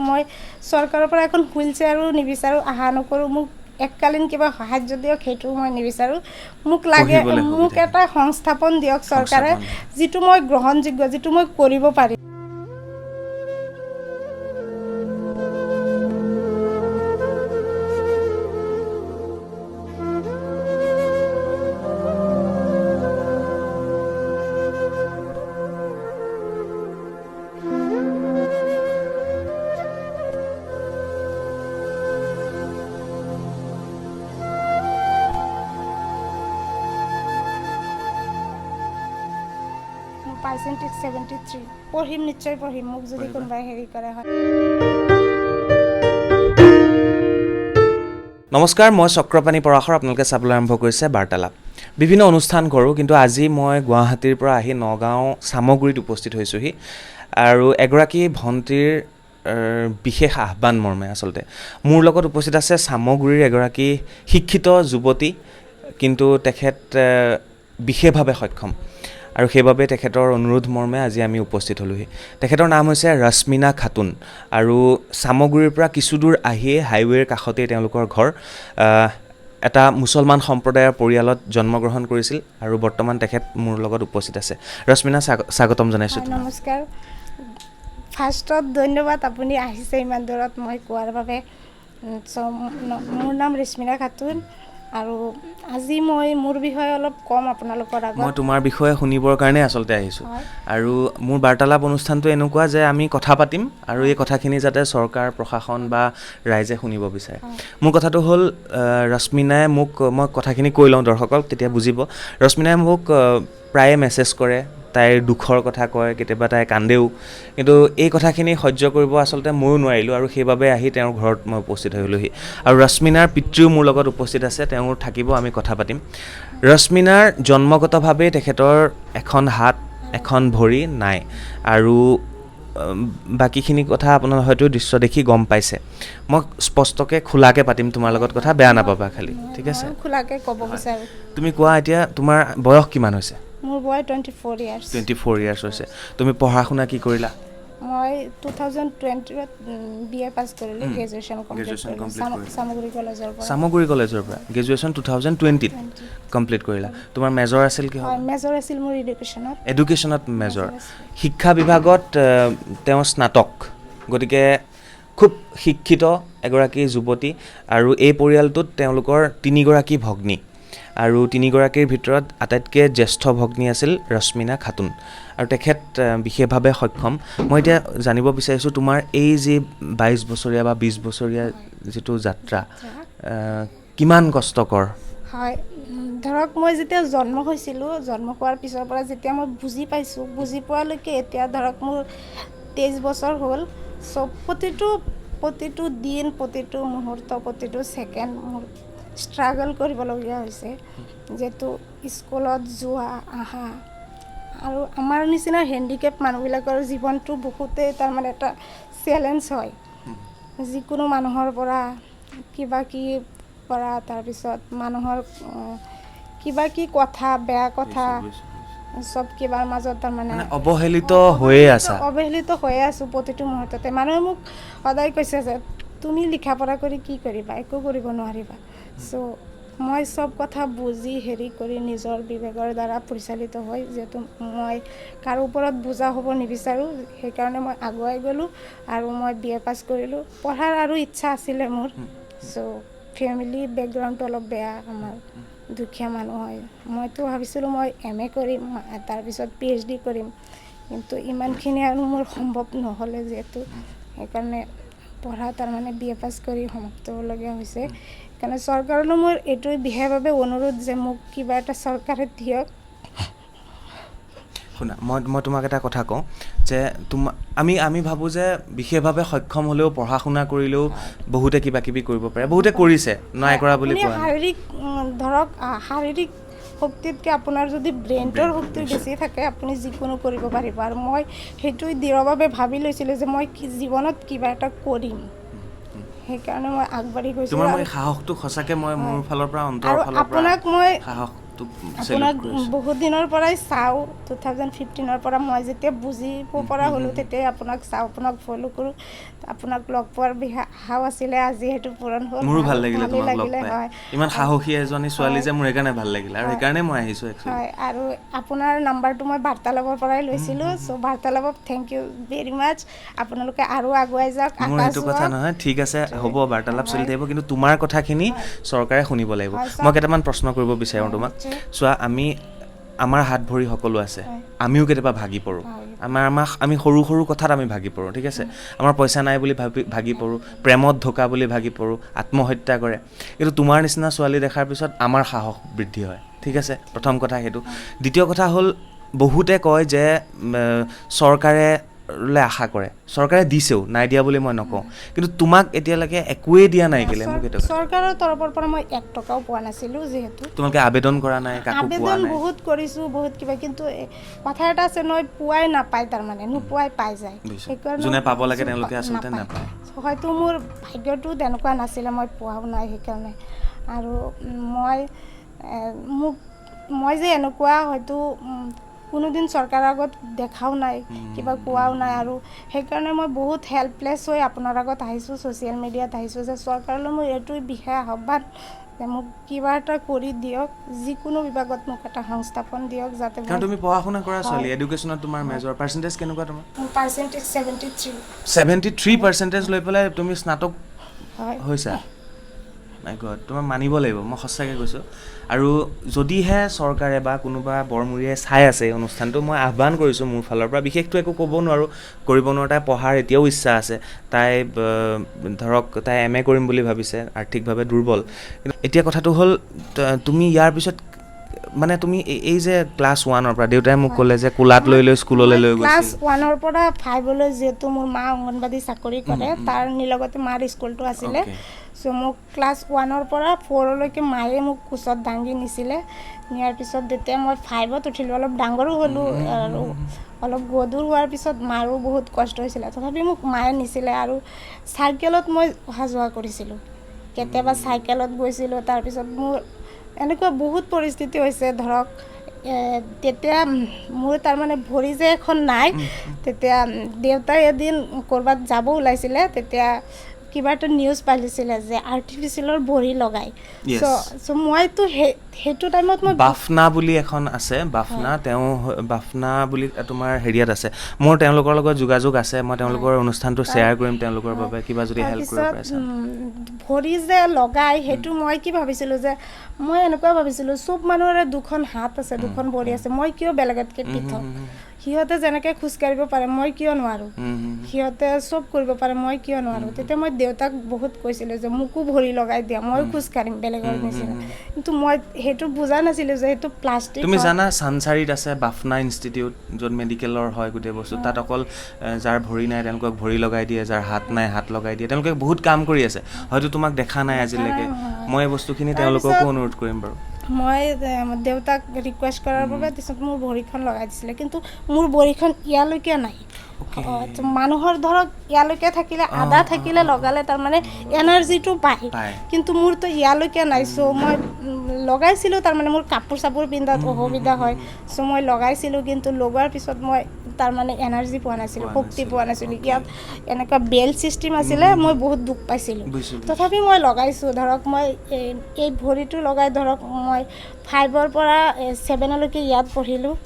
মই চৰকাৰৰ পৰা এখন হুইল চেয়াৰো নিবিচাৰোঁ, আশা নকৰোঁ। মোক এককালীন কিবা সাহাৰ্য দিয়ক, সেইটোও মই নিবিচাৰোঁ। মোক লাগে পঢ়িবলৈ মোক সুবিধা। এটা সংস্থাপন দিয়ক চৰকাৰে, সংস্থাপন। যিটো মই গ্ৰহণযোগ্য, যিটো মই কৰিব পাৰিম। মোৰ পাৰ্চেণ্টেজ 73। পঢ়িম, নিশ্চয় পঢ়িম, মোক যদি পঢ়িবা? কোনোবাই হেৰি কৰে হয়। নমস্কাৰ, মই চক্ৰপাণি পৰাশৰ। আপোনালোকে চাবলৈ আৰম্ভ কৰিছে বাৰ্তালাপ। বিভিন্ন অনুষ্ঠান কৰোঁ, কিন্তু আজি মই গুৱাহাটীৰ পৰা আহি নগাঁও চামগুৰিত উপস্থিত হৈছোঁহি আৰু এগৰাকী ভণ্টীৰ বিশেষ আহ্বান মৰ্মে। আচলতে মোৰ লগত উপস্থিত আছে চামগুৰিৰ এগৰাকী শিক্ষিত যুৱতী, কিন্তু তেখেত বিশেষভাৱে সক্ষম আৰু সেইবাবে তেখেতৰ অনুৰোধ মৰ্মে আজি আমি উপস্থিত হ'লোহি। তেখেতৰ নাম হৈছে ৰশ্মিনা খাতুন আৰু চামগুৰিৰ পৰা কিছু দূৰ আহিয়ে হাইৱেৰ কাষতেই তেওঁলোকৰ ঘৰ। এটা মুছলমান সম্প্ৰদায়ৰ পৰিয়ালত জন্মগ্ৰহণ কৰিছিল আৰু বৰ্তমান তেখেত মোৰ লগত উপস্থিত আছে। ৰশ্মিনা, স্বাগতম জনাইছোঁ হয়, তোমাক। নমস্কাৰ। ফাৰ্ষ্টত ধন্যবাদ, আপুনি আহিছে ইমান দূৰত মই কোৱাৰ বাবে। চ' মোৰ নাম ৰেশ্মিনা খাতুন আৰু আজি মই মোৰ বিষয়ে অলপ ক'ম আপোনালোকৰ মই আগত। তোমাৰ বিষয়ে শুনিবৰ কাৰণে আচলতে আহিছোঁ। আৰু মোৰ বাৰ্তালাপ অনুষ্ঠানটো এনেকুৱা যে আমি কথা পাতিম আৰু এই কথাখিনি যাতে চৰকাৰ, প্ৰশাসন বা ৰাইজে শুনিব বিচাৰে। মোৰ কথাটো হ'ল, ৰশ্মিনাই মোক, মই কথাখিনি কৈ লওঁ দৰ্শকক, তেতিয়া বুজিব। ৰশ্মিনাই মোক প্ৰায়ে মেছেজ কৰে, তাইৰ দুখৰ কথা কয়, কেতিয়াবা তাই কান্দেও। কিন্তু এই কথাখিনি সহ্য কৰিব আচলতে ময়ো নোৱাৰিলোঁ আৰু সেইবাবে আহি তেওঁৰ ঘৰত মই উপস্থিত হৈ গ'লোহি। আৰু ৰশ্মিনাৰ পিতৃও মোৰ লগত উপস্থিত আছে, তেওঁ থাকিব, আমি কথা পাতিম। ৰশ্মিনাৰ জন্মগতভাৱেই তেখেতৰ এখন হাত, এখন ভৰি নাই আৰু বাকীখিনি কথা আপোনাৰ হয়তো দৃশ্য দেখি গম পাইছে। মই স্পষ্টকৈ খোলাকৈ পাতিম তোমাৰ লগত কথা, বেয়া নাপাবা খালি, ঠিক আছে? ময়ো খোলাকৈ ক'ব বিচাৰোঁ। তুমি কোৱা, এতিয়া তোমাৰ বয়স কিমান হৈছে? মোৰ বয়স 24 ইয়াৰ্ছ। 24 ইয়াৰ্ছ হৈছে। তুমি পঢ়া শুনা কি কৰিলা? মই 2020ত বি এ পাছ কৰিলোঁ, গ্ৰেজুৱেশ্যন কমপ্লিট গ্ৰেজুৱেশ্যন কৰিলোঁ কমপ্লিট কৰিলা। চামগুৰি কলেজৰ পৰা। চামগুৰি কলেজৰ পৰা গ্ৰেজুৱেশ্যন 2020ত 20। কমপ্লিট কৰিলা। তোমাৰ মেজৰ আছিল কিহত? হয়, মেজৰ আছিল মোৰ এডুকেশ্যনত। এডুকেশ্যনত মেজৰ। মেজৰ আছিল। শিক্ষা বিভাগত তেওঁ স্নাতক, গতিকে খুব শিক্ষিত এগৰাকী যুৱতী। আৰু এই পৰিয়ালটোত তেওঁলোকৰ তিনিগৰাকী ভগ্নী আৰু তিনিগৰাকীৰ ভিতৰত আটাইতকৈ জ্যেষ্ঠ ভগ্নী আছিল ৰশ্মিনা খাতুন আৰু তেখেত বিশেষভাৱে সক্ষম। মই এতিয়া জানিব বিচাৰিছোঁ, তোমাৰ এই যি 22 বছৰীয়া বা 20 বছৰীয়া যিটো যাত্ৰা, কিমান কষ্টকৰ? হয়, ধৰক মই যেতিয়া জন্ম হৈছিলোঁ, জন্ম হোৱাৰ পিছৰ পৰা যেতিয়া মই বুজি পাইছোঁ, বুজি পোৱালৈকে এতিয়া ধৰক মোৰ 23 বছৰ হ'ল। চ' প্ৰতিটো দিন, প্ৰতিটো মুহূৰ্ত, প্ৰতিটো ছেকেণ্ড মোৰ ষ্ট্ৰাগল কৰিবলগীয়া হৈছে। যিহেতু স্কুলত যোৱা আহা আৰু আমাৰ নিচিনা হেণ্ডিকেপ মানুহবিলাকৰ জীৱনটো বহুতেই তাৰমানে এটা চেলেঞ্জ হয়। যিকোনো মানুহৰ পৰা কিবা কি কৰা, তাৰপিছত মানুহৰ কিবা কি কথা, বেয়া কথা, চব কিবাৰ মাজত তাৰমানে মানে অৱহেলিত হৈয়ে আছা? অৱহেলিত হৈয়ে আছোঁ প্ৰতিটো মুহূৰ্ততে। মানুহে মোক সদায় কৈছে যে তুমি লিখা পঢ়া কৰি কি কৰিবা, একো কৰিব নোৱাৰিবা। চ' মই চব কথা বুজি হেৰি কৰি নিজৰ বিবেকৰ দ্বাৰা পৰিচালিত হৈ, যিহেতু মই কাৰো ওপৰত বোজা হ'ব নিবিচাৰোঁ, সেইকাৰণে মই আগুৱাই গ'লোঁ আৰু মই বি এ পাছ কৰিলোঁ। পঢ়াৰ আৰু ইচ্ছা আছিলে মোৰ। চ' ফেমিলি বেকগ্ৰাউণ্ডটো অলপ বেয়া, আমাৰ দুখীয়া মানুহ হয়। মইতো ভাবিছিলোঁ মই এম এ কৰিম, তাৰপিছত পি এইচ ডি কৰিম, কিন্তু ইমানখিনি আৰু মোৰ সম্ভৱ নহ'লে যিহেতু, সেইকাৰণে পঢ়া তাৰমানে বি এ পাছ কৰি সমাপ্ত হ'বলগীয়া হৈছে। সেইকাৰণে চৰকাৰলৈ মোৰ এইটোৱে বিশেষভাৱে অনুৰোধ যে মোক কিবা এটা চৰকাৰে দিয়ক। শুনা, মই তোমাক এটা কথা কওঁ যে আমি ভাবোঁ যে বিশেষভাৱে সক্ষম হ'লেও, পঢ়া শুনা কৰিলেও বহুতে কিবা কিবি কৰিব পাৰে, বহুতে কৰিছে, নাই কৰা বুলি আপুনি কোৱা নাই। শাৰীৰিক, ধৰক শাৰীৰিক শক্তিতকৈ আপোনাৰ যদি ব্ৰেইনটোৰ শক্তি বেছি থাকে, আপুনি যিকোনো কৰিব পাৰিব। আৰু মই সেইটো দৃঢ়ভাৱে ভাবি লৈছিলোঁ যে মই জীৱনত কিবা এটা কৰিম, সেইকাৰণে মই আগবাঢ়ি গৈছোঁ। তোমাৰ মই সাহসটো সঁচাকৈ মই মোৰ ফালৰ পৰা, অন্তৰৰ আৰু ফালৰ পৰা আপোনাক মই সাহস আপোনাক বহুত দিনৰ পৰাই চাওঁ, 2015ৰ পৰা মই যেতিয়া বুজিব পৰা হ'লোঁ তেতিয়াই আপোনাক চাওঁ, আপোনাক ফ'ল' কৰোঁ। আপোনাক লগ পোৱাৰ আশাও আছিলে, আজি সেইটো পূৰণ হ'ল। মোৰো ভাল লাগিলে ভালেই তোমাক লগ লাগিলে, পাই। হয়। ইমান সাহসী এজনী ছোৱালী যে মোৰ সেইকাৰণে ভাল লাগিলে আৰু হয়। সেইকাৰণে মই আহিছোঁ একচুৱেলি। হয়, আৰু আপোনাৰ নাম্বাৰটো মই বাৰ্তালাপৰ পৰাই লৈছিলোঁ। চ' বাৰ্তালাপক thank U very মাছ। আপোনালোকে আৰু আগুৱাই যাওক। মোৰ আকাশ সেইটো কথা যাওক। নহয়, ঠিক আছে, হ'ব, বাৰ্তালাপ চলি হয়। থাকিব, কিন্তু তোমাৰ কথাখিনি চৰকাৰে শুনিব লাগিব। হয়, মই কেইটামান প্ৰশ্ন কৰিব বিচাৰোঁ হয়, তোমাক। নিশ্চয়। চোৱা, আমি আমাৰ হাত ভৰি সকলো আছে, হয়। আমিও কেতিয়াবা ভাগি পৰোঁ। হয়। আমি সৰু সৰু কথাত আমি ভাগি পৰোঁ, ঠিক আছে? আমাৰ পইচা নাই বুলি ভাবি ভাগি পৰোঁ, প্ৰেমত ধোকা বুলি ভাগি পৰোঁ, আত্মহত্যা কৰে। কিন্তু তোমাৰ নিচিনা ছোৱালী দেখাৰ পিছত আমাৰ সাহস বৃদ্ধি হয়, ঠিক আছে? প্ৰথম কথা সেইটো। দ্বিতীয় কথা হ'ল, বহুতে কয় যে চৰকাৰে আশা কৰে, চৰকাৰে দিছেও, নাই দিয়া বুলি মই নকওঁ, কিন্তু তোমাক এতিয়ালৈকে একোৱেই দিয়া নাই কেলে? মোক এইটো কথা। চৰকাৰৰ তৰফৰ পৰা মই 1 টকাও পোৱা নাছিলোঁ, যিহেতু তোমালোকে আবেদন কৰা নাই, কাকো পোৱা আবেদন নাই? বহুত কৰিছোঁ, বহুত কিবা, কিন্তু কথা এটা আছে নহয়, পোৱাই নাপায়, তাৰমানে নোপোৱাই পাই যায়। বুজিছোঁ। সেইকাৰণে যোনে পাব লাগে তেওঁলোকে আচলতে নাপায়। হয়তো মোৰ ভাগ্যটো তেনেকুৱা নাছিলে, মই পোৱাও নাই সেইকাৰণে। আৰু মই যে এনেকুৱা হয়তো কোনোদিন চৰকাৰৰ আগত দেখাও নাই, কিবা কোৱাও নাই, আৰু সেইকাৰণে মই বহুত হেল্পলেছ হৈ আপোনাৰ আগত আহিছোঁ, ছ'চিয়েল মিডিয়াত আহিছোঁ যে চৰকাৰলৈ মোৰ এইটোৱে বিশেষ আহ্বান যে মোক কিবা এটা কৰি দিয়ক, যিকোনো বিভাগত মোক এটা সংস্থাপন দিয়ক, যাতে কাৰণ তুমি পঢ়া শুনা কৰা ছোৱালী, হয়। এডুকেশ্যনত তোমাৰ মেজৰ, পাৰ্চেণ্টেজ কেনেকুৱা তোমাৰ? মোৰ পাৰ্চেণ্টেজ 73। 73% লৈ পেলাই তুমি স্নাতক হয়। হৈছা। মাই গড, তোমাৰ মানিব লাগিব, মই সঁচাকৈ কৈছোঁ। আৰু যদিহে চৰকাৰে বা কোনোবা বৰমূৰীয়াই চাই আছে এই অনুষ্ঠানটো, মই আহ্বান কৰিছোঁ মোৰ ফালৰ পৰা, বিশেষতো একো ক'ব নোৱাৰোঁ, কৰিব নোৱাৰোঁ। তাই পঢ়াৰ এতিয়াও ইচ্ছা আছে, তাই ধৰক তাই এম এ কৰিম বুলি ভাবিছে, আৰ্থিকভাৱে দুৰ্বল। কিন্তু এতিয়া কথাটো হ'ল, তুমি ইয়াৰ পিছত মানে তুমি এই যে ক্লাছ 1ৰ পৰা দেউতাই মোক ক'লে যে কোলাত লৈ লৈ স্কুললৈ লৈ ক্লাছ গৈছিল। 1ৰ পৰা 5লৈ যিহেতু মোৰ মা অংগনবাদী চাকৰি কৰে, তাৰ লগতে মাৰ স্কুলটো আছিলে। চ' মোক ক্লাছ 1ৰ পৰা 4লৈকে মায়ে মোক কোচত দাঙি নিছিলে। নিয়াৰ পিছত যেতিয়া মই 5ত উঠিলোঁ, অলপ ডাঙৰো হ'লোঁ আৰু অলপ গধুৰ হোৱাৰ পিছত মাৰো বহুত কষ্ট হৈছিলে, তথাপি মোক মায়ে নিছিলে। আৰু চাইকেলত মই অহা যোৱা কৰিছিলোঁ, কেতিয়াবা চাইকেলত গৈছিলোঁ। তাৰপিছত মোৰ এনেকুৱা বহুত পৰিস্থিতি হৈছে, ধৰক তেতিয়া মোৰ তাৰমানে ভৰি যে এখন নাই, তেতিয়া দেউতাই এদিন ক'ৰবাত যাব ওলাইছিলে, তেতিয়া কিবা এটা নিউজ পাইছিলে যে আৰ্টিফিচিয়েলৰ ভৰি লগায়। চ' মইতো সেইটো টাইমত মই বাফনা বুলি এখন আছে, বাফনা, তেওঁ বাফনা বুলি তোমাৰ হেৰিয়াত আছে, মোৰ তেওঁলোকৰ লগত যোগাযোগ আছে, মই তেওঁলোকৰ অনুষ্ঠানটো শ্বেয়াৰ কৰিম তেওঁলোকৰ বাবে, কিবা যদি হেল্প কৰিব তাৰপিছত পাৰে চাম। ভৰি যে লগাই, সেইটো মই কি ভাবিছিলোঁ যে মই এনেকুৱা ভাবিছিলোঁ চব মানুহৰে দুখন হাত আছে, দুখন ভৰি আছে, মই কিয় বেলেগতকৈ পৃথক? সিহঁতে যেনেকৈ খোজকাঢ়িব পাৰে, মই কিয় নোৱাৰোঁ? সিহঁতে চব কৰিব পাৰে, মই কিয় নোৱাৰোঁ? তেতিয়া মই দেউতাক বহুত কৈছিলোঁ যে মোকো ভৰি লগাই দিয়া, ময়ো খোজকাঢ়িম বেলেগৰ নিচিনা। কিন্তু মই সেইটো বুজা নাছিলোঁ যে সেইটো প্লাষ্টিক। তুমি জানা চানচাৰিত আছে বাফনা ইনষ্টিটিউট, য'ত মেডিকেলৰ হয় গোটেই বস্তু। তাত অকল যাৰ ভৰি নাই তেওঁলোকক ভৰি লগাই দিয়ে, যাৰ হাত নাই হাত লগাই দিয়ে। তেওঁলোকে বহুত কাম কৰি আছে, হয়তো তোমাক দেখা নাই আজিলৈকে। মই এই বস্তুখিনি তেওঁলোককো অনুৰোধ কৰিম বাৰু। মই দেউতাক ৰিকুৱেষ্ট কৰাৰ বাবে পিছত মোৰ ভৰিখন লগাই দিছিলে, কিন্তু মোৰ ভৰিখন ইয়ালৈকে নাই। মানুহৰ ধৰক ইয়ালৈকে থাকিলে, আধা থাকিলে লগালে তাৰমানে এনাৰ্জিটো পায়, কিন্তু মোৰতো ইয়ালৈকে নাই। চ' মই লগাইছিলোঁ, তাৰমানে মোৰ কাপোৰ চাপোৰ পিন্ধাত অসুবিধা হয়, চ' মই লগাইছিলোঁ, কিন্তু লগোৱাৰ পিছত মই তাৰমানে এনাৰ্জি পোৱা নাছিলোঁ, শক্তি পোৱা নাছিলোঁ। ইয়াত এনেকুৱা বেল্ট ছিষ্টেম আছিলে, মই বহুত দুখ পাইছিলোঁ, তথাপি মই লগাইছোঁ। ধৰক মই এই ভৰিটো লগাই ধৰক মই 5ৰ পৰা 7লৈকে ইয়াত পঢ়িলোঁ।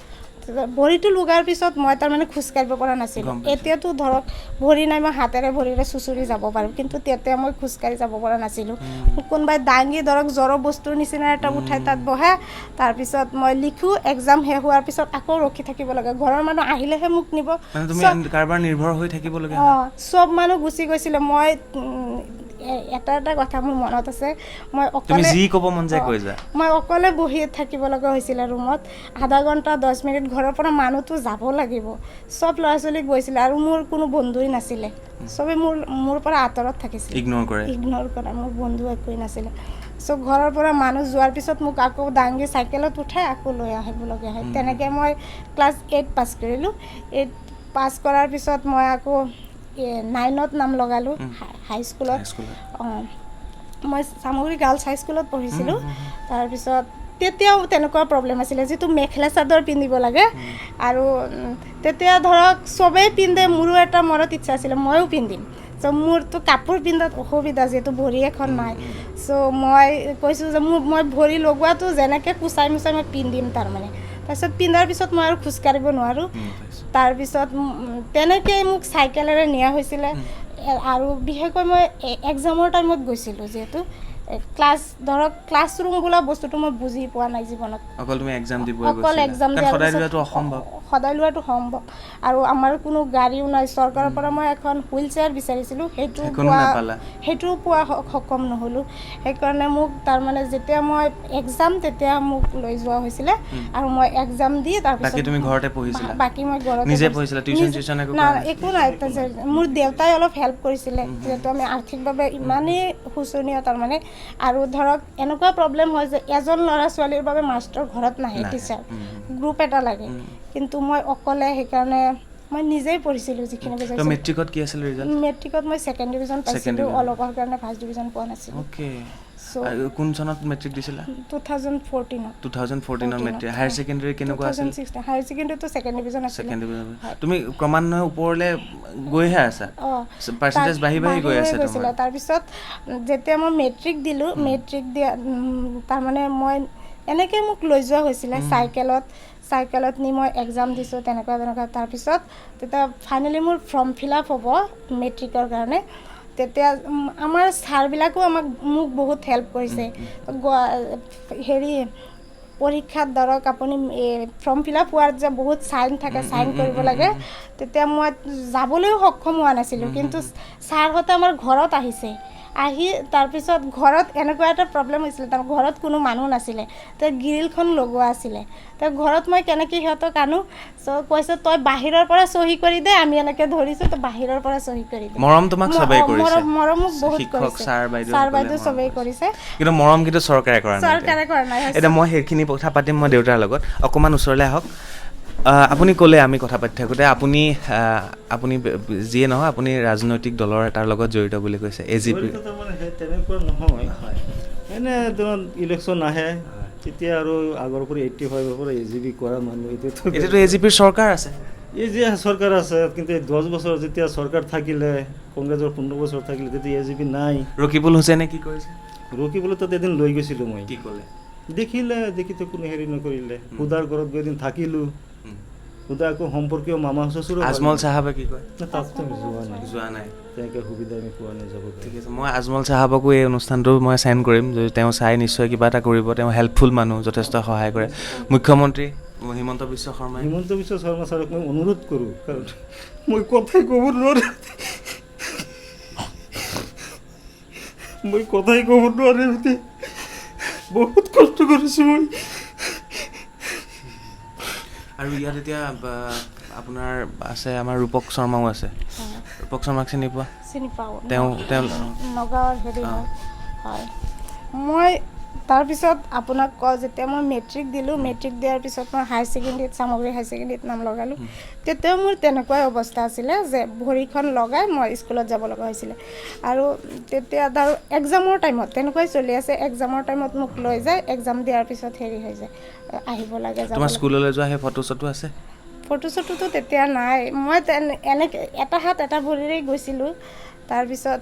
ভৰিটো লগাৰ পিছত মই তাৰমানে খোজকাঢ়িব পৰা নাছিলোঁ। এতিয়াতো ধৰক ভৰি নাই, মই হাতেৰে ভৰিৰে চুঁচৰি যাব পাৰোঁ, কিন্তু তেতিয়া মই খোজকাঢ়ি যাব পৰা নাছিলোঁ। মোক কোনোবাই দাঙি ধৰক জড় বস্তুৰ নিচিনা এটা উঠাই তাত বহে, তাৰপিছত মই লিখোঁ। এক্সাম শেষ হোৱাৰ পিছত আকৌ ৰখি থাকিব লাগে, ঘৰৰ মানুহ আহিলেহে মোক নিব। অঁ, চব মানুহ গুচি গৈছিলে। মই এটা এটা কথা মোৰ মনত আছে, মই অকলে মই অকলে বহি থাকিব লগা হৈছিলে ৰুমত আধা ঘণ্টা 10 মিনিট। ঘৰৰ পৰা মানুহটো যাব লাগিব, চব ল'ৰা ছোৱালী গৈছিলে আৰু মোৰ কোনো বন্ধুৱেই নাছিলে, চবে মোৰ পৰা আঁতৰত থাকিছিলে, ইগন'ৰ কৰে, মোৰ বন্ধু একোৱেই নাছিলে। চ' ঘৰৰ পৰা মানুহ যোৱাৰ পিছত মোক আকৌ দাঙি চাইকেলত উঠাই আকৌ লৈ আহিবলগীয়া হয়। তেনেকৈ মই ক্লাছ 8 পাছ কৰিলোঁ। 8 পাছ কৰাৰ পিছত মই আকৌ 9ত নাম লগালোঁ হাইস্কুলত। অঁ, মই চামগুৰি গাৰ্লছ হাইস্কুলত পঢ়িছিলোঁ। তাৰপিছত তেতিয়াও তেনেকুৱা প্ৰব্লেম আছিলে, যিটো মেখেলা চাদৰ পিন্ধিব লাগে। আৰু তেতিয়া ধৰক চবেই পিন্ধে, মোৰো এটা মনত ইচ্ছা আছিলে ময়ো পিন্ধিম। চ' মোৰতো কাপোৰ পিন্ধাত অসুবিধা, যিহেতু ভৰি এখন নাই। চ' মই কৈছোঁ যে মোৰ মই ভৰি লগোৱাটো যেনেকৈ কুচাই মুচাই মই পিন্ধিম তাৰমানে। তাৰপিছত পিন্ধাৰ পিছত মই আৰু খোজকাঢ়িব নোৱাৰোঁ। তাৰপিছত তেনেকেই মোক চাইকেলেৰে নিয়া হৈছিলে। আৰু বিশেষকৈ মই এক্সামৰ টাইমত গৈছিলোঁ, যিহেতু ক্লাছ ধৰক ক্লাছৰুম বোলা বস্তুটো মই বুজি পোৱা নাই জীৱনত। অকল তুমি এক্সাম দিব অকল এক্সাম দিয়াৰ, সদায় লোৱাটো অসম্ভৱ। সদায় লোৱাটো সম্ভৱ। আৰু আমাৰ কোনো গাড়ীও নাই। চৰকাৰৰ পৰা মই এখন হুইল চেয়াৰ বিচাৰিছিলোঁ, সেইটো পোৱা সক্ষম নহ'লোঁ। সেইকাৰণে মোক তাৰমানে যেতিয়া মই এক্সাম তেতিয়া মোক লৈ যোৱা হৈছিলে আৰু মই এক্সাম দি তাৰপিছত তুমি ঘৰতে পঢ়িছিলা? বাকী মই ঘৰতে নিজে পঢ়িছিলা? টিউচন চিউচন একো নাই, একো নাই। মোৰ দেউতাই অলপ হেল্প কৰিছিলে, যিহেতু আমি আৰ্থিকভাৱে ইমানেই শোচনীয় তাৰমানে। আৰু ধৰক এনেকুৱা প্ৰব্লেম হয় যে এজন ল'ৰা ছোৱালীৰ বাবে মাষ্টৰ ঘৰত নাহে, টিচাৰ গ্ৰুপ এটা লাগে, কিন্তু মই অকলে, সেইকাৰণে মই নিজেই পঢ়িছিলোঁ যিখিনি বুজাইছিলোঁ। মেট্ৰিকত কি আছিল ৰিজাল্ট? মেট্ৰিকত মই ছেকেণ্ড ডিভিজন পাইছিলোঁ, অলপৰ কাৰণে ফাৰ্ষ্ট ডিভিজন পোৱা নাছিলোঁ। অ'কে। কোন চনত মেট্ৰিক দিছিলা? 2014ত। 2014ত মেট্ৰিক। হায়াৰ ছেকেণ্ডেৰী কেনেকুৱা আছিল? 2016 হায়াৰ ছেকেণ্ডেৰীটো ছেকেণ্ড ডিভিজন আছিল। Second division. তুমি ক্ৰমান্বয়ে ওপৰলৈ গৈহে আছা, পাৰ্চেণ্টেজ বাঢ়ি বাঢ়ি গৈ আছে গৈছিলে। তাৰপিছত যেতিয়া মই মেট্ৰিক দিলোঁ, মেট্ৰিক দিয়া তাৰমানে মই এনেকৈ মোক লৈ যোৱা হৈছিলে চাইকেলত, চাইকেলত নি মই এক্সাম দিছোঁ তেনেকুৱা তেনেকুৱা। তাৰপিছত তেতিয়া ফাইনেলি মোৰ ফৰ্ম ফিল আপ হ'ব মেট্ৰিকৰ কাৰণে। তেতিয়া আমাৰ ছাৰবিলাকো মোক বহুত হেল্প কৰিছে। হেৰি পৰীক্ষাত ধৰক আপুনি ফৰ্ম ফিল আপ হোৱাৰ যে বহুত চাইন থাকে, চাইন কৰিব লাগে, তেতিয়া মই যাবলৈও সক্ষম হোৱা নাছিলোঁ, কিন্তু ছাৰহঁতে আমাৰ ঘৰত আহিছে। আহি তাৰপিছত ঘৰত এনেকুৱা এটা প্ৰব্লেম হৈছিলে, তাৰ ঘৰত কোনো মানুহ নাছিলে, তো গ্ৰিলখন লগোৱা আছিলে, তো ঘৰত মই কেনেকৈ সিহঁতক আনো? চ' কৈছে তই বাহিৰৰ পৰা চহী কৰি দে, আমি এনেকৈ ধৰিছোঁ, তই বাহিৰৰ পৰা চহী কৰি দে। মৰম তোমাক চবেই কৰিছে, মৰম মোক বহুত কৰিছে, ছাৰ বাইদেউ চবেই কৰিছে, কিন্তু মৰম কিন্তু চৰকাৰে কৰা নাই। চৰকাৰে কৰা নাই। এতিয়া মই সেইখিনি কথা পাতিম মই দেউতাৰ লগত, অকণমান ওচৰলৈ আহক। আপুনি ক'লে আমি কথা পাতি থাকোঁতে আপুনি আপুনি যিয়ে নহয় আপুনি ৰাজনৈতিক দলৰ এটাৰ লগত জড়িত বুলি কৈছে, এ জি পি। তেনেকুৱা নহয়, এনে ধৰক ইলেকশ্যন আহে তেতিয়া আৰু আগৰ পৰা 85ৰ পৰা এ জি পি কৰা মানুহ। এতিয়াতো এ জি পিৰ চৰকাৰ আছে, এই যে চৰকাৰ আছে, কিন্তু এই 10 বছৰ যেতিয়া চৰকাৰ থাকিলে, কংগ্ৰেছৰ 15 বছৰ থাকিলে, তেতিয়া এ জি পি নাই। ৰকিবুল হুছেইনে কি কৰিছে? ৰকিবুল তাত এদিন লৈ গৈছিলোঁ মই, কি ক'লে? দেখিলে, দেখিতো কোনো হেৰি নকৰিলে। সুদাৰ ঘৰত গৈ এদিন থাকিলোঁ, সুদা আকৌ সম্পৰ্কীয় মামা শ্বশুৰ। আজমল চাহাবে কি কয়? তাততো আমি যোৱা নাই, যোৱা নাই, তেনেকৈ সুবিধা আমি পোৱা নাই যাব। ঠিক আছে, মই আজমল চাহাবকো এই অনুষ্ঠানটো মই চেণ্ড কৰিম, যদি তেওঁ চাই নিশ্চয় কিবা এটা কৰিব। তেওঁ হেল্পফুল মানুহ, যথেষ্ট সহায় কৰে। মুখ্যমন্ত্ৰী হিমন্ত বিশ্ব শৰ্মা, হিমন্ত বিশ্ব শৰ্মা ছাৰক মই অনুৰোধ কৰোঁ, কাৰণ মই কথাই ক'ব নোৱাৰোঁ, মই কথাই ক'ব নোৱাৰোঁ, বহুত কষ্ট কৰিছোঁ মই। আৰু ইয়াত এতিয়া আপোনাৰ আছে আমাৰ ৰূপক শৰ্মাও আছে। ৰূপক শৰ্মাক চিনি পোৱা? চিনি পাওঁ। তেওঁ তেওঁ নগাঁৱৰ হেৰি হয়। মই তাৰপিছত আপোনাক কওঁ, যেতিয়া মই মেট্ৰিক দিলোঁ, মেট্ৰিক দিয়াৰ পিছত মই হায়াৰ ছেকেণ্ডেৰীত, চামগুৰি হায়াৰ ছেকেণ্ডেৰীত নাম লগালোঁ। তেতিয়াও মোৰ তেনেকুৱাই অৱস্থা আছিলে যে ভৰিখন লগাই মই স্কুলত যাব লগা হৈছিলে। আৰু তেতিয়া ধৰ এক্সামৰ টাইমত তেনেকুৱাই চলি আছে, এক্সামৰ টাইমত মোক লৈ যায়, এক্সাম দিয়াৰ পিছত হেৰি হৈ যায়, আহিব লাগে। তোমাৰ স্কুললৈ যোৱা সেই ফটো চটো আছে? ফটো চটোতো তেতিয়া নাই। মই এনেকৈ এটা হাত এটা ভৰিৰেই গৈছিলোঁ। তাৰপিছত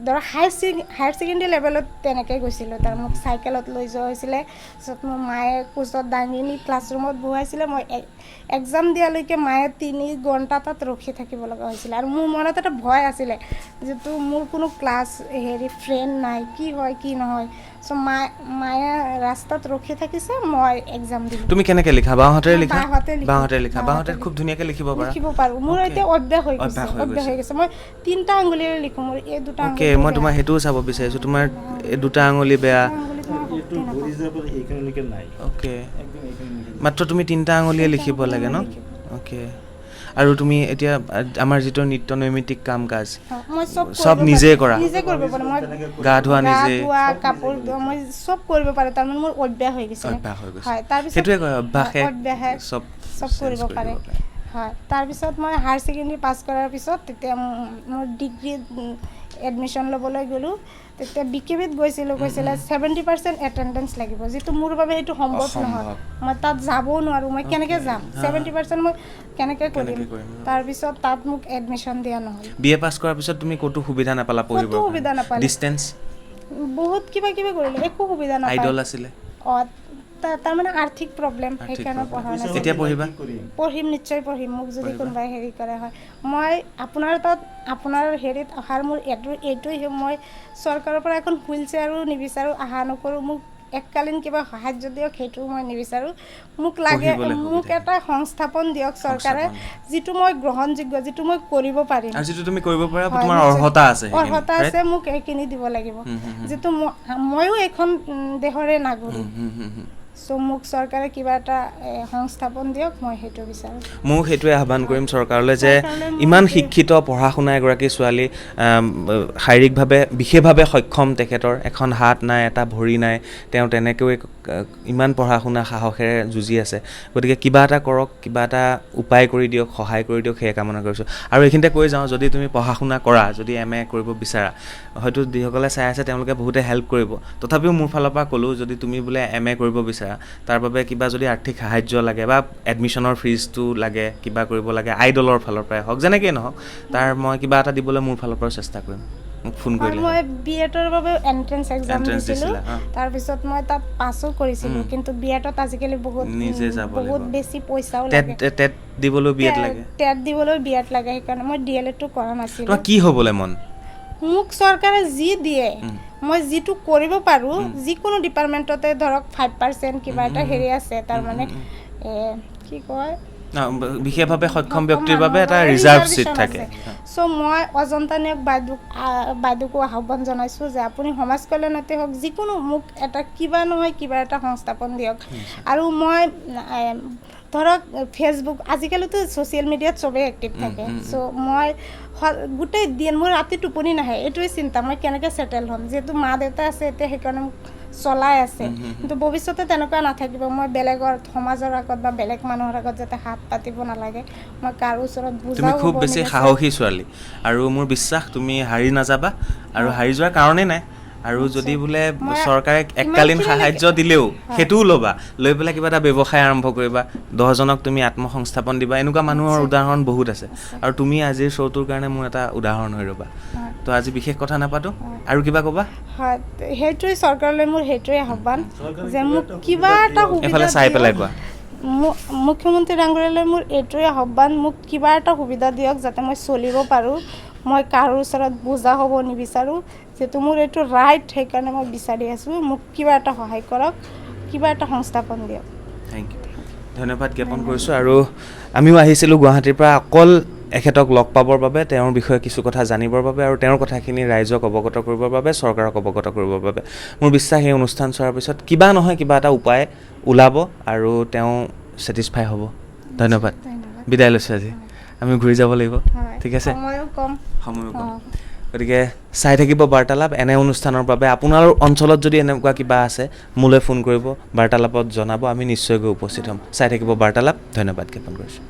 ধৰক হায়াৰ ছেকেণ্ডেৰী লেভেলত তেনেকৈ গৈছিলোঁ। তাৰ মোক চাইকেলত লৈ যোৱা হৈছিলে, তাৰপিছত মোৰ মায়ে কোচত দাঙি নি ক্লাছৰুমত বহুৱাইছিলে। মই এক্সাম দিয়ালৈকে মায়ে 3 ঘণ্টা তাত ৰখি থাকিব লগা হৈছিলে। আৰু মোৰ মনত এটা ভয় আছিলে, যিটো মোৰ কোনো ক্লাছ হেৰি ফ্ৰেণ্ড নাই, কি হয় কি নহয়। চ' মায়ে ৰাস্তাত ৰখি থাকিছে, মই এক্সাম দিলোঁ। তুমি কেনেকৈ লিখা? বাওঁহাতেৰে লিখা? বাওঁহাতেৰে লিখা। বাওঁহাতেৰে খুব ধুনীয়াকৈ লিখিব পাৰা? লিখিব পাৰোঁ। মোৰ এতিয়া অভ্যাস হৈ গৈছে, অভ্যাস হৈ গৈছে। মই 3টা আঙুলিৰে লিখোঁ, মোৰ এই দুটা। অ'কে, মই তোমাৰ সেইটোও চাব বিচাৰিছোঁ, তোমাৰ এই দুটা আঙুলি বেয়া। অ'কে, মাত্ৰ তুমি 3টা আঙুলিয়ে লিখিব লাগে ন? অ'কে। আৰু তুমি এতিয়া আমাৰ যিটো নিত্য নৈমিত্তিক কাম কাজ চব নিজে কৰা? নিজে কৰিব পাৰোঁ মই, গা ধোৱা নিজে, কাপোৰ ধোৱা, মই চব কৰিব পাৰোঁ। তাৰমানে মোৰ অভ্যাস হৈ গৈছে। অভ্যাস হৈ গৈছে। হয়, তাৰপিছত সেইটোৱে কয়, অভ্যাসে চব চব কৰিব পাৰে। হয়, তাৰপিছত মই হায়াৰ ছেকেণ্ডেৰী পাছ কৰাৰ পিছত তেতিয়া মোৰ ডিগ্ৰীত এডমিশ্যন ল'বলৈ গ'লোঁ। তেতিয়া বিকেবিত গৈছিলোঁ, কৈছিলে 70% এটেণ্ডেঞ্চ লাগিব, যিটো মোৰ বাবে সেইটো সম্ভৱ নহয়। অসম্ভৱ। মই তাত যাবও নোৱাৰোঁ, মই কেনেকৈ যাম? 70% মই কেনেকৈ কৰিম? কেনেকৈ কৰিম? তাৰপিছত তাত মোক এডমিশ্যন দিয়া নহ'ল। বি এ পাছ কৰাৰ পিছত তুমি ক'তো সুবিধা নাপালা পঢ়িব? ক'তো সুবিধা নাপালোঁ। ডিষ্টেঞ্চ? বহুত কিবা কিবি কৰিলোঁ, একো সুবিধা নাপালোঁ। আইডল আছিলে? অঁ, তাৰমানে আৰ্থিক প্ৰব্লেম, আৰ্থিক সেইকাৰণে problem। পঢ়া পইচা নাছিলোঁ। এতিয়া পাতি পঢ়িবা? কি কৰিম? পঢ়িম, নিশ্চয় পঢ়িম। মোক যদি পঢ়িবা? কোনোবাই হেৰি কৰে, হয়, মই আপোনাৰ তাত, আপোনাৰ হেৰিত অহাৰ মোৰ এইটোৱে, মই চৰকাৰৰ পৰা এখন হুইল চেয়াৰো নিবিচাৰোঁ, আশা নকৰোঁ। মোক এককালীন কিবা সাহাৰ্য দিয়ক, সেইটোও মই নিবিচাৰোঁ। মোক লাগে পঢ়িবলৈ মোক সুবিধা। এটা সংস্থাপন দিয়ক চৰকাৰে, সংস্থাপন। যিটো মই গ্ৰহণযোগ্য, যিটো মই কৰিব পাৰিম। আৰু যিটো তুমি কৰিব পাৰা, হয়, তোমাৰ নিশ্চয়। অৰ্হতা আছে সেইখিনি, অৰ্হতা right? আছে, মোক সেইখিনি দিব লাগিব, হুম, হুম, হুম। যিটো ময়ো এইখন দেশৰে নাগৰিক। হুম, হুম, হুম। চ' মোক চৰকাৰে কিবা এটা সংস্থাপন দিয়ক, মই সেইটো বিচাৰোঁ। ময়ো সেইটোৱে আহ্বান কৰিম চৰকাৰলৈ যে চৰকাৰলৈ মই ইমান শিক্ষিত, পঢ়া শুনা এগৰাকী ছোৱালী, শাৰীৰিকভাৱে বিশেষভাৱে সক্ষম, তেখেতৰ এখন হাত নাই, এটা ভৰি নাই, তেওঁ তেনেকৈ ইমান পঢ়া শুনা সাহসেৰে যুঁজি আছে। গতিকে কিবা এটা কৰক, কিবা এটা উপায় কৰি দিয়ক, সহায় কৰি দিয়ক, সেয়ে কামনা কৰিছোঁ। আৰু এইখিনিতে কৈ যাওঁ, যদি তুমি পঢ়া শুনা কৰা, যদি এম এ কৰিব বিচাৰা, হয়তো যিসকলে চাই আছে তেওঁলোকে বহুতে হেল্প কৰিব, তথাপিও মোৰ ফালৰ পৰা ক'লোঁ, যদি তুমি বোলে এম এ কৰিব বিচাৰা, তাৰ বাবে কিবা যদি আৰ্থিক সাহাৰ্য লাগে বা এডমিশ্যনৰ ফিজটো লাগে, কিবা কৰিব লাগে, আইডলৰ ফালৰ পৰাই হওক, যেনেকেই নহওক, তাৰ মই কিবা এটা দিবলৈ মোৰ ফালৰ পৰাও চেষ্টা কৰিম। মোক ফোন হয়, কৰিলে। মই বি এডৰ বাবে এণ্ট্ৰেঞ্চ এক্সাম Entrance দিছিলোঁ। দিছিলা, অ। তাৰপিছত মই তাত পাছো কৰিছিলোঁ, কিন্তু বি এডত আজিকালি বহুত নিজে যাব বহুত লাগিব। বেছি পইচাও টেট লাগে। টেট দিবলৈও বি এড লাগে। টেট দিবলৈ বি এড লাগে, সেইকাৰণে মই ডি এল এডটো কৰা নাছিলোঁ। তোমাৰ কি হ'বলৈ মন? মোক চৰকাৰে যি দিয়ে, মই যিটো কৰিব পাৰোঁ, যিকোনো ডিপাৰ্টমেণ্টতে ধৰক 5% কিবা এটা হেৰি আছে, তাৰমানে কি কয়, ন, বিশেষভাৱে সক্ষম ব্যক্তিৰ বাবে এটা ৰিজাৰ্ভ চিট থাকে। চ' মই অজন্তা নেওগ বাইদেউকো আহ্বান জনাইছোঁ যে আপুনি সমাজ কল্যাণতে হওক, যিকোনো মোক এটা কিবা নহয় কিবা এটা সংস্থাপন দিয়ক। আৰু মই ধৰক ফেচবুক, আজিকালিতো ছ'চিয়েল মিডিয়াত চবেই এক্টিভ থাকে। চ' মই গোটেই দিন মোৰ ৰাতি টোপনি নাহে, এইটোৱে চিন্তা, মই কেনেকৈ ছেটেল হ'ম। যিহেতু মা দেউতা আছে এতিয়া, সেইকাৰণে মোক চলাই আছে, কিন্তু ভৱিষ্যতে তেনেকুৱা নাথাকিব। মই বেলেগৰ সমাজৰ আগত বা বেলেগ মানুহৰ আগত যাতে হাত পাতিব নালাগে, মই কাৰো ওচৰত তুমি বুজাও খুব হ'ব বেছি নিবিচাৰোঁ। সাহসী ছোৱালী আৰু মোৰ বিশ্বাস তুমি হাৰি নাযাবা আৰু হাৰি যোৱাৰ কাৰণেই নাই। আৰু যদি বোলে মই চৰকাৰে এককালীন ইমানখিনিলৈকে- সাহাৰ্য দিলেও সেইটোও ল'বা, লৈ পেলাই কিবা এটা ব্যৱসায় আৰম্ভ কৰিবা, 10জনক তুমি আত্মসংস্থাপন দিবা। এনেকুৱা মানুহৰ উদাহৰণ বহুত আছে আৰু তুমি আজিৰ শ্ব'টোৰ কাৰণে মোৰ এটা উদাহৰণ হৈ ৰ'বা। তো আজি বিশেষ কথা নাপাতো, আৰু কিবা ক'বা? হয়, সেইটোৱে চৰকাৰলৈ মোৰ সেইটোৱে আহ্বান চৰকাৰে যে কিবা মোক এটা কিবা সুবিধা এটা দিয়ক। সুবিধা এইফালে চাই দিয়ক। পেলাই কোৱা। মুখ্যমন্ত্ৰী ডাঙৰীয়ালৈ মোৰ এইটোৱে আহ্বান, মোক কিবা এটা সুবিধা দিয়ক যাতে মই চলিব পাৰোঁ। মই কাৰো ওচৰত বোজা হ'ব নিবিচাৰোঁ, যিহেতু মোৰ এইটো ৰাইট, সেইকাৰণে মই বিচাৰি আছোঁ। মোক কিবা এটা সহায় কৰক, কিবা এটা সংস্থাপন দিয়ক। Thank U, ধন্যবাদ জ্ঞাপন কৰিছোঁ। আৰু আমিও আহিছিলোঁ গুৱাহাটীৰ পৰা অকল এখেতক লগ পাবৰ বাবে, তেওঁৰ বিষয়ে কিছু কথা জানিবৰ বাবে আৰু তেওঁৰ কথাখিনি ৰাইজক অৱগত কৰিবৰ বাবে, চৰকাৰক অৱগত কৰিবৰ বাবে। মোৰ বিশ্বাস এই অনুষ্ঠান চোৱাৰ পিছত কিবা নহয় কিবা এটা উপায় ওলাব আৰু তেওঁ ছেটিছফাই হ'ব। ধন্যবাদ। ধন্যবাদ। বিদায় লৈছোঁ আজি, আমি ঘূৰি যাব লাগিব। হয়, ঠিক আছে, সময়ো কম। সময়ো কম। অঁ। গতিকে চাই থাকিব বাৰ্তালাপ এনে অনুষ্ঠানৰ বাবে। আপোনাৰ অঞ্চলত যদি এনেকুৱা কিবা আছে, মোলৈ ফোন কৰিব, বাৰ্তালাপত জনাব, আমি নিশ্চয় গৈ উপস্থিত হ'ম। চাই থাকিব বাৰ্তালাপ। ধন্যবাদ জ্ঞাপন কৰিছোঁ।